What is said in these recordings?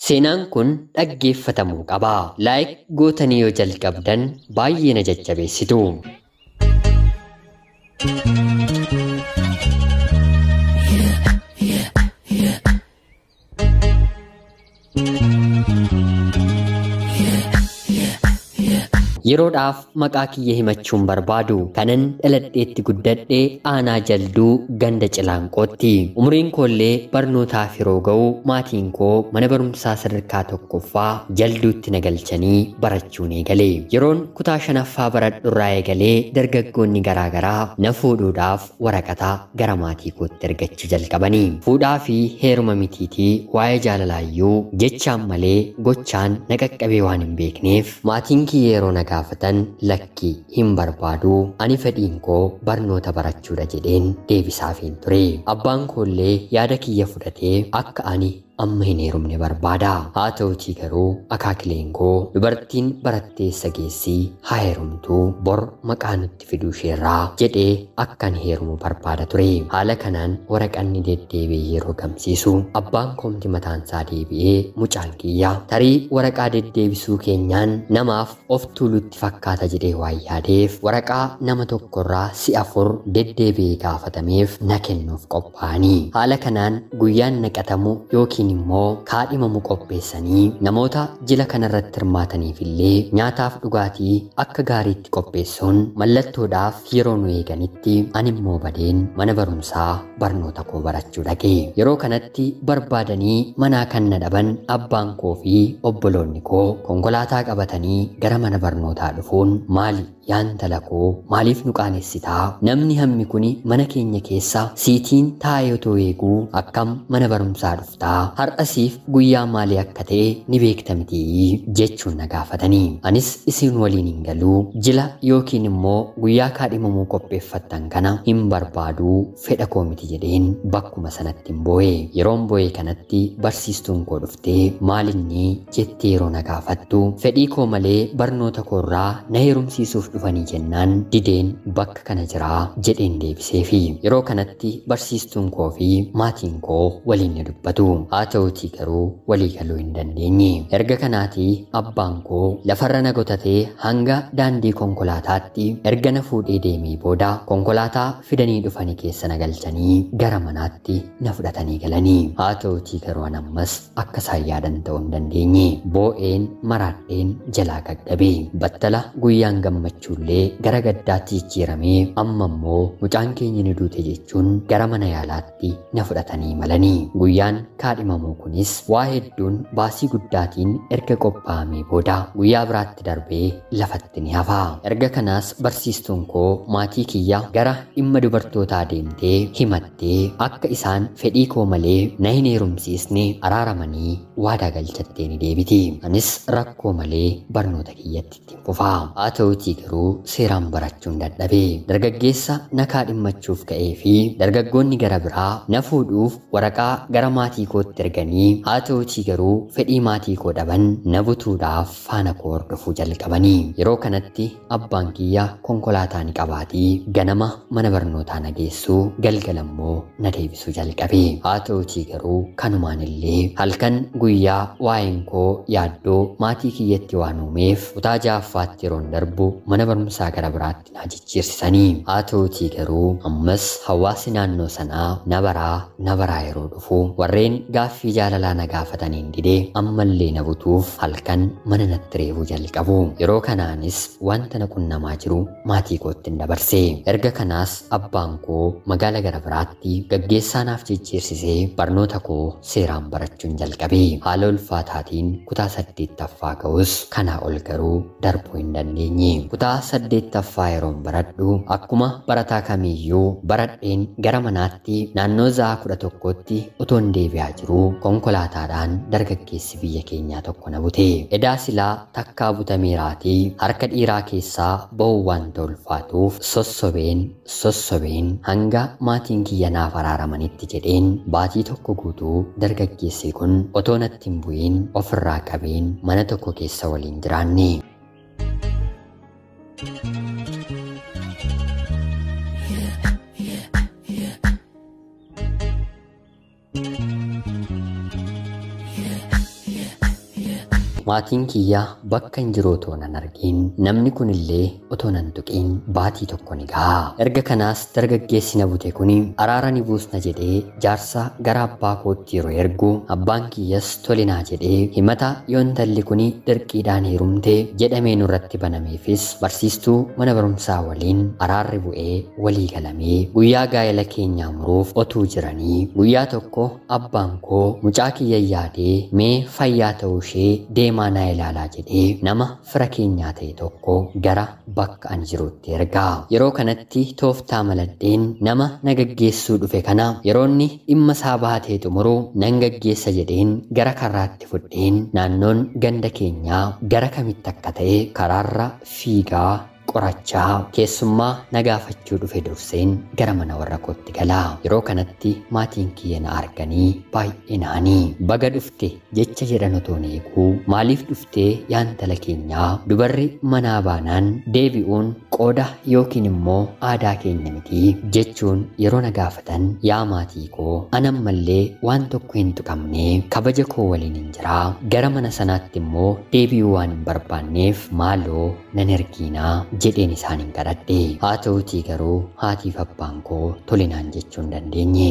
Seenaan kun dhaggeeffatamuu qaba. Like gootanii yoo jalqabdan baay'ee na jajjabeessitu. Yeroodhaaf maqaa kiyya himachuun barbaadu. Kanan dhaladheetti guddadhee aanaa Jalduu ganda Cilaanqootti. Umriin koollee barnootaaf yeroo ga'u maatiin koo mana barumsaa sadarkaa tokkoffaa Jalduutti na galchanii barachuun eegale. Yeroon kutaa shanaffaa baradhurraa eegalee dargaggoonni garaagaraa na fuudhuudhaaf waraqata gara maatii kootti ergachuu jalqabanii. Fuudhaa fi heeruma mitiitii waa'ee jaalalaayyuu jechaan malee gochaan na qaqqabee waan hin beekneef maatiin kiyya yeroo na gaafatan lakkii hin barbaadu, ani fedhiin koo barnoota barachuudha jedheen deebisaafiin ture. Abbaan koollee yaada kiyya fudhatee akka ani amma hin heerumne barbaada. Haa ta'utii garuu akaakileen koo dubartiin baratteessa geessii haa heerumtuu bor maqaa nutti fiduu isheerraa jedhee akkan heerumu barbaada ture. Haala kanaan waraqanni deddeebi'ee yeroo gamsiisu abbaan koomti mataansaa deebi'ee mucaan kiyya tarii waraqaa deddeebisuu keenyaan namaaf of tuulutti fakkaata jedhee waan yaadeef waraqaa nama tokkorraa si'a 4 deddeebi'ee gaafatameef na kennuuf qophaa'anii. Haala kanaan guyyaan naqatamu yookiin immoo kaadhimamu qopheessanii namoota jila kanarratti hirmaataniif illee nyaataaf dhugaatii akka gaariitti qopheessuun mallattoodhaaf yeroo nu eeganitti ani immoo badeen mana barumsaa barnoota koo barachuu dhaqe. Yeroo kanatti barbaadanii manaa kan na dhaban abbaan koo fi obboloonni koo konkolaataa qabatanii gara mana barnootaa dhufuun maali yaa intala koo maaliif nu qaanessitaa? Namni hammi kuni mana keenya keessa siitiin taa'ee otoo eeguu akkam mana barumsaa dhuftaa? Har'asiif guyyaa maalii akka ta'e ni beekta mitii jechuun na gaafatanii. Anis isin waliin hin galuu, jila yookiin immoo guyyaa kaadhimamuu qopheeffattan kana hin barbaaduu, fedha koo miti jedheen bakkuma sanatti hin boo'e. Yeroon boo'e kanatti barsiistuun koo dhuftee maalinni jettee yeroo na gaafattu fedhii koo malee barnoota koorraa na heerumsiisuuf dhufanii jennaan dideen bakka kana jiraa jedheen deebiseefi. Yeroo kanatti barsiistuun koo fi maatiin koo waliin ni dubbatu. Haa ta'utii garuu walii galuu hin dandeenye. Erga kanaatii abbaan koo lafarra na gotatee hanga daandii konkolaataatti erga na fuudhee deemee booda konkolaataa fidanii dhufanii keessa na galchanii gara manaatti na fudhatanii galanii. Haa ta'utii garuu an ammas akka isaan yaadan ta'uu hin dandeenye. Boo'een maraadheen jalaa gaggabe. Battala guyyaan gammachuullee gara gaddaatti jijjiiramee amma immoo mucaan keenya ni duute jechuun gara mana yaalaatti na fudhatanii malanii. Guyyaan kaadhimamuu kunis waa hedduun baasii guddaatiin erga qophaa'amee booda guyyaa biraatti darbee lafatti ni hafa. Erga kanaas barsiistuun koo maatii kiyya gara dhimma dubartootaa deemtee himattee akka isaan fedhii koo malee na hin heerumsiisne araaramanii waadaa galchattee ni deebiti. Anis rakkoo malee barnoota kiyyatti ittiin fufa. Haa ta'utii garuu seeraan barachuun dadhabe. Dargaggeessa na kaadhimmachuuf ka'ee fi dargaggoonni gara biraa na fuudhuuf waraqaa gara maatii kootti erganii haa ta'utii garuu fedhii maatii koo dhaban na butuudhaaf faana koo hordofuu jalqabanii. Yeroo kanatti abbaan kiyya konkolaataa ni qabaatii ganama mana barnootaa na geessuu galgala immoo na deebisuu jalqabe. Haa ta'utii garuu kanumaan illee halkan guyyaa waa'een koo yaaddoo maatii kiyyatti waan uumeef kutaa ja'affaatti yeroon darbu mana barumsaa gara biraatti na jijjiirsisanii. Haa ta'utii garuu ammas hawaasni naannoo sanaa na baraa yeroo dhufu warreen gaaffii jaalalaa na gaafataniin didee ammallee na butuuf halkan mana natti reebuu jalqabu. Yeroo kanaanis wanta na qunnamaa jiru maatii kootti hin dabarse. Erga kanaas abbaan koo magaala gara biraatti gaggeessaa naaf jijjiirsisee barnoota koo seeraan barachuun jalqabe. Haala ulfaataatiin kutaa 8ffaa ga'us kanaa ol garuu darbuu hin dandeenye. Kutaa 8ffaa yeroon baradhu akkuma barataa kamiiyyuu baradheen gara manaatti naannoo sa'a 11tti otoon deebi'aa jiruu konkolaataadhaan dargaggeessi biyya keenyaa tokko na bute. Edaa silaa takkaa butameeraatii harka dhiiraa keessaa ba'uu waanta ulfaatuuf sossobeen hanga maatiin kiyya naaf araaramanitti jedheen baatii tokko guutuu dargaggeessi kun otoo natti hin bu'iin ofirraa qabeen mana tokko keessa waliin jiraanne. Maatiin kiyya bakka hin jiru otoo nan argin, namni kunillee otoo nan tuqin baatii tokko ni ga'a. Erga kanaas dargaggeessi na bute kuni araara ni buusna jedhee jaarsa gara abbaa kootti yeroo ergu, abbaan kiyyas tolinaa jedhee himata yoo intalli kuni dirqiidhaan heerumte jedhamee nurratti banameefis barsiistuu mana barumsaa waliin araarri bu'ee walii galamee guyyaa gaa'ela keenyaa muruuf otuu jiranii guyyaa tokko abbaan koo mucaa kiyya yaadee mee fayyaa ta'uu ishee deemaa naa ilaalaa jedhee nama fira keenyaa ta'e tokko gara bakka ani jirutti ergaa. Yeroo kanatti tooftaa maladheen nama na gaggeessuu dhufe kana yeroo inni dhimma isaa baatee xumuru nan gaggeessa jedheen gara karaatti fudheen naannoon ganda keenyaa gara kamitti akka ta'e karaarra fiigaa qorachaa keessummaa na gaafachuu dhufe durseen gara mana warra kootti galaa. Yeroo kanatti maatiin kiyya na arganii baay'ee naanii baga dhufte jecha jedhan otoo eeguu, maaliif dhuftee yaa intala keenyaa, dubarri manaa baanaan deebi'uun qooda yookiin immoo aadaa keenya miti jechuun yeroo na gaafatan, yaa maatii koo anammallee waan tokko hin tuqamne, kabaja koo waliin hin jiraa, gara mana sanaatti immoo deebi'uu waan hin barbaanneef maaloo nan ergiinaa jedheen isaan hin kadhadhe. Haa ta'utii garuu haatiif abbaan koo tolinaan jechuu hin dandeenye.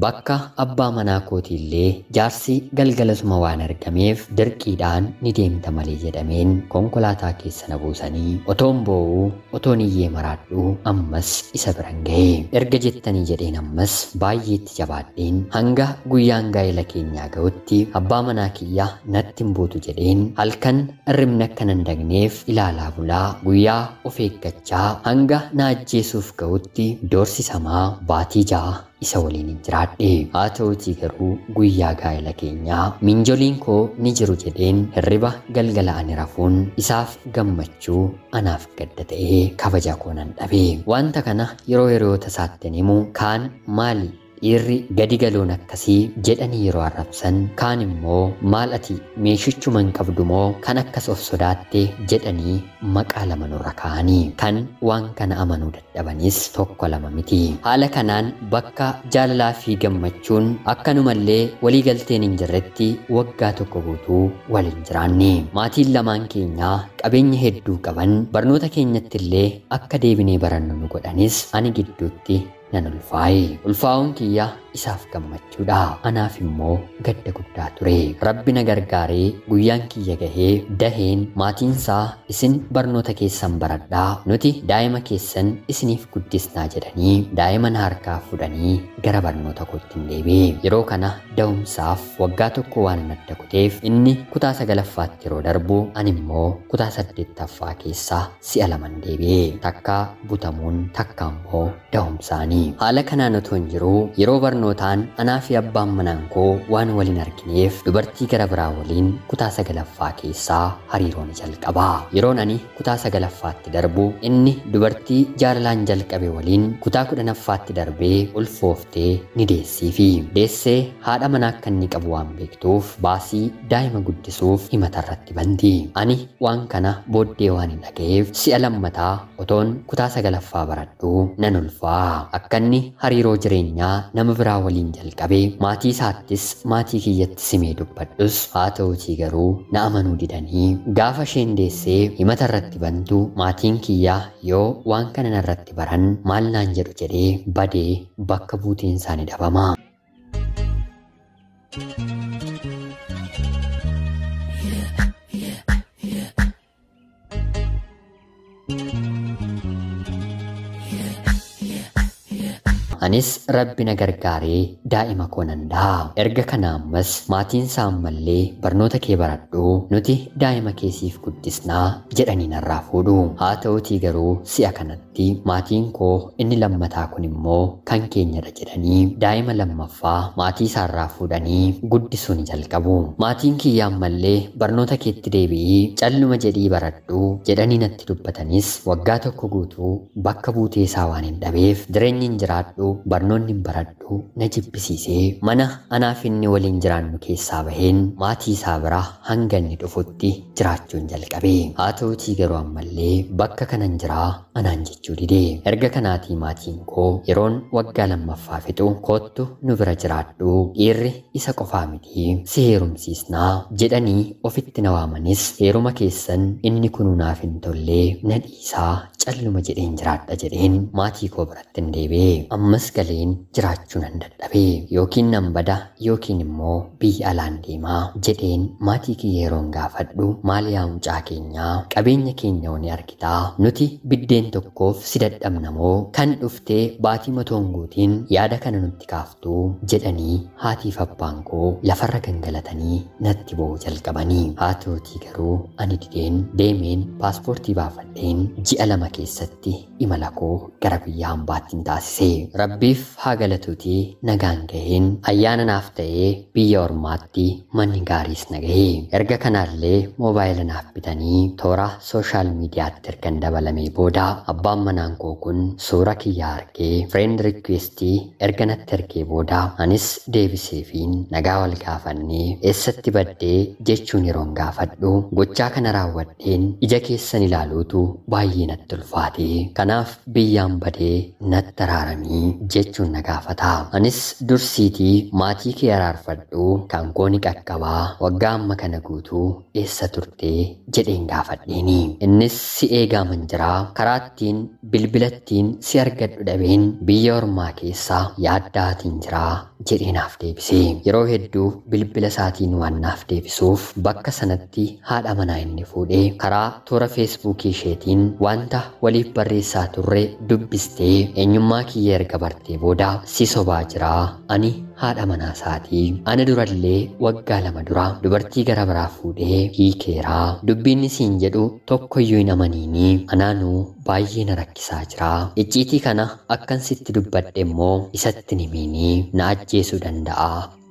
Bakka abbaa manaa kootiillee jaarsi galgalasuma waan argameef dirqiidhaan ni deemta malee jedhameen konkolaataa keessa na buusanii otoon boo'uu otoon iyyee maraadhu ammas isa biran ga'e. Erga jettanii jedheen ammas baay'eetti jabaadheen hanga guyyaan gaa'ela keenyaa ga'utti abbaa manaa kiyya natti hin buutu jedheen halkan hirribni akka nan dagneef ilaalaa bulaa guyyaa of eeggachaa hanga na ajjeesuuf ga'utti doorsisamaa baatii 6 isa waliin hin jiraadhe. Haa ta'utii garuu guyyaa gaa'ela keenyaa minjoliin koo ni jiru jedheen hirriba galgala ani rafuun isaaf gammachuu anaaf gadda ta'ee kabaja koo nan dhabe. Wanta kana yeroo hiriyoota isaatti himu kaan maali dhiirri gadi galoon akkasii jedhanii yeroo arrabsan, kaan immoo maal ati meeshichuma hin qabdu moo kan akkas of sodaatte jedhanii maqaa lama nurra kaa'anii kan waan kana amanuu dadhabanis tokko lama miti. Haala kanaan bakka jaalalaa fi gammachuun akkanumallee walii galteen hin jirretti waggaa tokko guutuu waliin jiraanne. Maatiin lamaan keenyaa qabeenya hedduu qaban barnoota keenyatti illee akka deebinee barannu nu godhanis ani gidduutti nan ulfaa'e. Ulfaa'uun kiyya isaaf gammachuudha, anaaf immoo gadda guddaa ture. Rabbi na gargaaree guyyaan kiyya gahee daheen maatiinsaa isin barnoota keessan baradhaa, nuti daa'ima keessan isiniif guddisnaa jedhanii daa'ima na harkaa fuudhanii gara barnoota kootti hin deebi'e. Yeroo kana da'umsaaf waggaa tokko waan adda kuteef inni kutaa 9ffaatti yeroo darbu ani immoo kutaa 8ffaa keessaa si'a laman deebi'e. Takka butamuun takka immoo da'umsaanii. Haala kanaan otoo hin jiruu yeroo barnootaan anaa fi abbaan manaan koo waan waliin argineef dubartii gara biraa waliin kutaa 9ffaa keessaa hariiroo ni jalqaba. Yeroon ani kutaa 9ffaatti darbu inni dubartii jaalalaan jalqabe waliin kutaa 10ffaatti darbee ulfooftee ni deessiifi. Deessee haadha manaa akka inni qabu waan beektuuf baasii daa'ima guddisuuf himata irratti banti. Ani waan kana booddee waan hin dhaga'eef si'a lammataa otoon kutaa 9ffaa baradhu nan ulfaa. Akka inni hariiroo jireenyaa nama biraa waliin jalqabe maatii isaattis maatii kiyyatti simee dubbadhus haa ta'utii garuu na amanuu didanii gaafa isheen deessee himata irratti bantu maatiin kiyyaa yoo waan kana narratti baran maal naan jedhu jedhee badee bakka buuteen isaanii dhabama. Anis Rabbi na gargaaree daa'ima koo nan dha'a. Erga kana ammas maatiin isaa ammallee barnoota kee baradhu, nuti daa'ima kee siif guddisnaa jedhanii narraa fuudhu. Haa ta'utii garuu si'a kanatti maatiin koo inni lammataa kun immoo kan keenyadha jedhanii daa'ima lammaffaa maatii isaarraa fuudhanii guddisuu ni jalqabu. Maatiin kiyya ammallee barnoota keetti deebi'ii calluma jedhii baradhu jedhanii natti dubbatanis waggaa tokko guutuu bakka buutee isaa waan hin dhabeef jireenyi hin jiraadhu barnoonni hin baradhu na jibbisiisee mana anaaf inni waliin jiraannu keessaa baheen maatii isaa bira hanga inni dhufutti jiraachuun jalqabe. Haa ta'utii garuu ammallee bakka kanan jiraa anaan jechuu dide. Erga kanaatii maatiin koo yeroon waggaa lammaffaa fixu koottu nu bira jiraadhu, dhiirri isa qofaa miti, si heerumsiisnaa jedhanii ofitti na waamanis heeruma keessan inni kunuunaaf hin tollee na dhiisaa calluma jedheen jiraadha jedheen maatii koo biratti hin deebi'e. Ammas galeen jiraachuu nan dadhabe, yookiin nan bada yookiin immoo biyya alaan deemaa jedheen maatii kiyya yeroon gaafadhu, maal yaa mucaa keenyaa, qabeenya keenya ni argitaa, nuti biddeen tokkoof si dadhabna moo kan dhuftee baatii matoon guutiin yaada kana nutti kaaftuu jedhanii haatiif abbaan koo lafarra gangalatanii natti boo'uu jalqabanii. Haa ta'utii garuu ani dideen deemeen paaspoortii baafadheen ji'a 2 keessatti imala koo gara biyya hambaatti taasise. Rabbiif haa galatuutii nagaan gaheen ayyaana naaf ta'ee biyya ormaatti manni gaariis na gahe. Erga kanaallee moobaayila naaf bitanii toora sooshaal miidiyaatti ergan dabalamee booda abbaan manaan koo kun suura kiyyaa argee friend requestii erga natti ergee booda anis deebiseefiin nagaa wal gaafannee eessatti baddee jechuun yeroon gaafadhu gochaa kana raawwadheen ija keessan ilaaluutu baay'ee natti ulfaate, kanaaf biyyaan badee natti araaramii jechuun na gaafata. Anis dursiitii maatii kee araarfadhu, kan koo ni qaqqabaa, waggaa amma kana guutuu eessa turtee jedheen gaafadheeni. Innis si eegaaman jiraa, karaattiin bilbilattiin si argadhu dhabeen biyya ormaa keessaa yaaddaatiin jiraa jedhee naaf deebise. Yeroo hedduu bilbila isaatiin waan naaf deebisuuf bakka sanatti haadha manaa inni fuudhee karaa toora feesbuukii isheetiin wanta waliif barreessaa turre dubbistee eenyummaa kiyya erga bartee booda si sobaa jiraa, ani haadha manaa isaatii, ana durallee waggaa 2 dura dubartii gara biraa fuudhee hiikeeraa, dubbiin isiin jedhu tokkoyyuu hin amaniinii, anaanuu baay'ee na rakkisaa jiraa, icciitii kana akkan sitti dubbadhe immoo isatti himiinii na ajjeesuu danda'a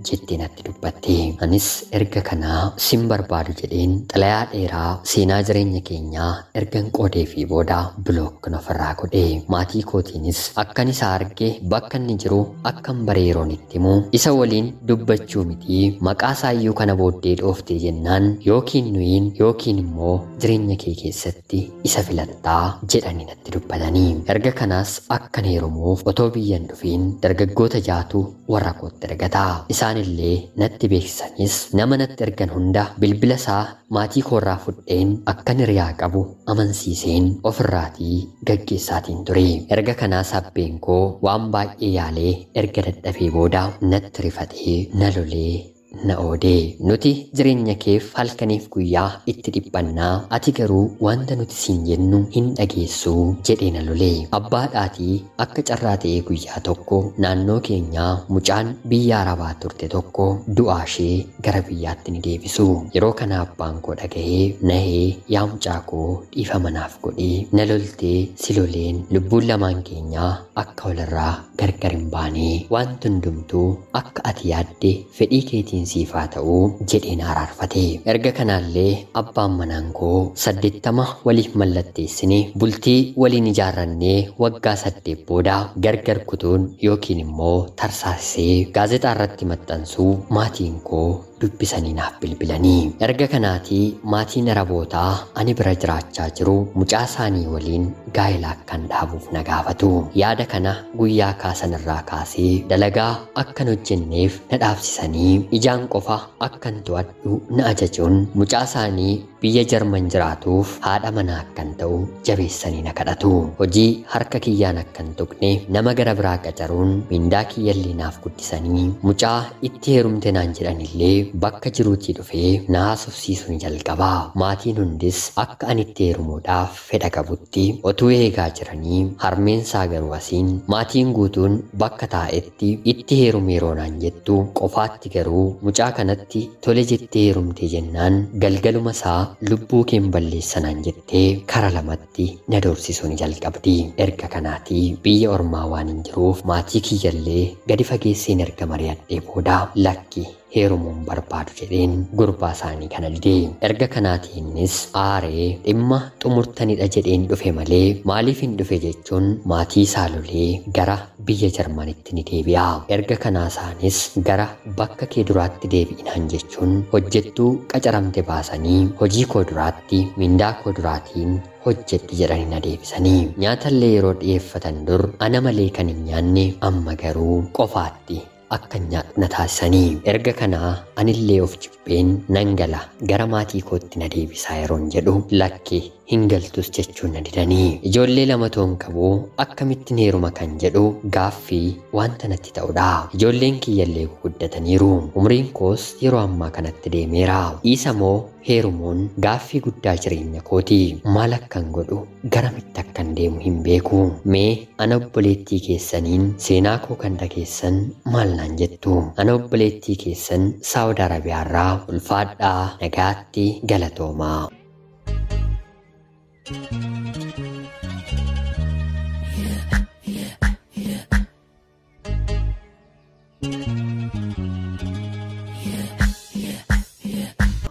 jettee natti dubbatte. Anis erga kanaa sin barbaadu jedheen xalayaa dheeraa seenaa jireenya keenyaa ergan qoodee fi booda bilook ofirraa godhe. Maatii kootiinis akkan isa arge bakka inni jiru akkan bare yeroon itti himu isa waliin dubbachuu miti maqaa isaayyuu kana booddee dhooftee jennaan yookiin nuyiin yookiin immoo jireenya kee keessatti isa filattaa jedhanii natti dubbatanii. Erga kanaas akkan heerumuuf otoo biyyan dhufiin dargaggoota 6tu warra kootti ergata. Isaanillee natti beeksisanis nama natti ergan hunda bilbila isaa maatii koorraa fudheen akkan hiriyaa qabu amansiiseen ofirraatii gaggeessaatiin ture. Erga kanaas abbeen koo waan baay'ee yaalee erga dadhabee booda natti rifatee na lolee na oodee. Nuti jireenya keef halkaniif guyyaa itti dhiphannaa, ati garuu wanta nuti siin jennu hin dhageessuu jedhee na lolee. Abbaadhaatii akka carraa ta'ee guyyaa tokko naannoo keenyaa mucaan biyya Arabaa turte tokko du'aa ishee gara biyyaatti ni deebisu. Yeroo kana abbaan koo dhagahee nahee yaa mucaa koo dhiifama naaf godhee na loltee si loleen lubbuun lamaan keenyaa akka walirraa gargar hin baane, wanti hundumtuu akka ati yaadde fedhii keetiin siif haa ta'uu jedheen araarfate. Erga kanaallee abbaan manaan koo 80 waliif mallatteessine bultii waliin ijaarrannee waggaa 8 booda gargar kutuun yookiin immoo tarsaasisee gaazexaa irratti maxxansuu maatiin koo dubbisanii naaf bilbilanii. Erga kanaatii maatiin Arabootaa ani bira jiraachaa jiru mucaa isaanii waliin gaa'ela akkan dhaabuuf na gaafatu. Yaada kana guyyaa kaasan irraa kaasee dalagaa akkan hojjenneef na dhaabsisanii ijaan qofa akkan to'adhu na ajajuun mucaa isaanii biyya Jarman jiraatuuf haadha manaa akkan ta'u jabeessanii na kadhatu. Hojii harka kiyyaan akkan tuqne nama gara biraa qacaruun mindaa kiyyallee naaf guddisanii mucaa itti heerumte naan jedhanillee bakka jiruutii dhufee na haasofsiisuun jalqabaa. Maatiin hundis akka ani itti heerumuudhaaf fedha qabutti otuu eegaa jiranii harmeensaa garuu asiin maatiin guutuun bakka taa'etti itti heerume yeroo naan jettu qofaatti garuu mucaa kanatti tole jettee heerumte jennaan galgaluma isaa lubbuu keen balleessanaan jettee kara lamatti na doorsisuun jalqabdi. Erga kanaatii biyya ormaa waan hin jiruuf maatii kiyyallee gadi fageesseen erga mari'adhee booda lakki heerumuun barbaadu jedheen gurbaa isaanii kana didee. Erga kanaatiinis aaree dhimma xumurtanidha jedheen dhufe malee maaliif hin dhufe jechuun maatii isaa lolee gara biyya Jarmanitti ni deebi'a. Erga kanaa isaanis gara bakka kee duraatti deebi'inaan jechuun hojjettuu qacaramte baasanii hojii koo duraatti mindaa koo duraatiin hojjetti jedhanii na deebisanii. Nyaatallee yeroo dhiyeeffatan dur ana malee kan hin nyaanne amma garuu qofaatti akka nyaadhu na taasisanii. Erga kanaa anillee of jibbeen nan gala gara maatii kootti na deebisaa yeroon jedhu lakki hin galtus jechuun na didanii. Ijoollee lama toon qabu akkamittiin heeruma kan jedhu gaaffii wanta natti ta'udha. Ijoolleen kiyyallee guguddataniiru. Umriin koos yeroo ammaa kanatti deemeera. Dhiisa moo heerumuun gaaffii guddaa jireenya kooti. Maal akkan godhu garamitti akkan deemu hin beeku. Mee ana obboleettii keessaniin seenaa koo kan dhageessan maal naan jettu? Ana obboleettii keessan Saawud Arabiyaarraa ulfaadhaa nagaatti galatoomaa.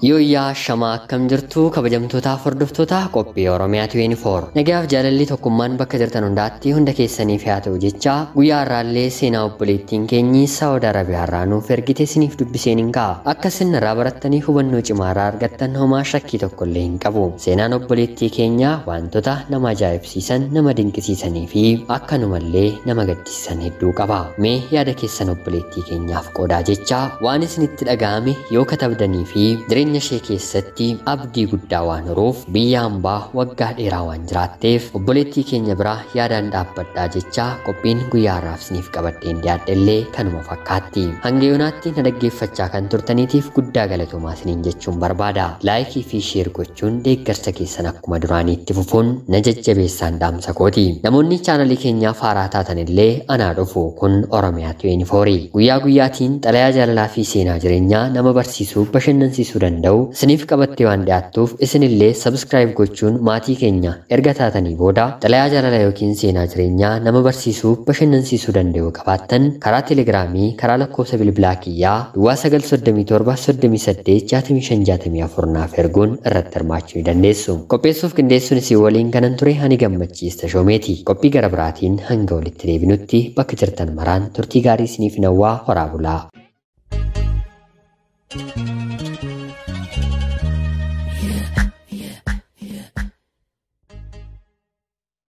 Yooyyaa shamaa akkam jirtu kabajamtootaaf hordoftoota qophii Oromiyaa 24. Nagaaf jaalalli tokkummaan bakka jirtan hundaatti hunda keessaniif haa ta'u jecha guyyaa har'aallee seenaa obboleettiin keenyi Saawud Arabiyaarraa nuuf ergite isiniif dubbiseen hin ka'a. Akka isin irraa barattanii hubannoo cimaa irraa argattan homaa shakkii tokkollee hin qabu. Seenaan obboleettii keenyaa wantoota nama ajaa'ibsiisan, nama dinqisiisanii fi akkanumallee nama gaddisiisan hedduu qaba. Mee yaada keessan obboleettii keenyaaf qoodaa jecha waan isinitti dhaga'ame yoo katabdanii fi jireenya ishee keessatti abdii guddaa waan horuuf biyya hambaa waggaa dheeraa waan jiraatteef obboleettii keenya biraa yaadaan dhaabbadhaa jecha qophiin guyyaa har'aaf isiniif qabadheen dhiyaadhellee kanuma fakkaatti. Hanga yoonaatti na dhaggeeffachaa kan turtaniitiif guddaa galatoomaa isiniin jechuun barbaada. Laayikii fi sheer gochuun deeggarsa keessan akkuma duraaniitti fufuun na jajjabeessaan dhaamsa kooti. Namoonni chaanalii keenyaaf haaraa taatan illee anaa dhufu kun Oromiyaa 24. Guyyaa guyyaatiin xalayaa jaalalaa fi seenaa jireenyaa nama barsiisuu bashannansiisuu danda'u isiniif qabattee waan dhiyaattuuf isinillee sabskiraayib gochuun maatii keenya erga taatanii booda xalayaa jaalala yookiin seenaa jireenyaa nama barsiisuu bashannansiisuu danda'u qabaattan karaa telegiraamii karaa lakkoofsa bilbilaa kiyyaa duwwaa 937 38 65 64 naaf erguun irratti hirmaachuu ni dandeessu. Qopheessuuf qindeessuun isin waliin kanan ture ani Gammachiis Tashoomeeti. Qophii gara biraatiin hanga walitti deebinutti bakka jirtan maraan turtii gaarii isiniif hawwaa horaa bulaa.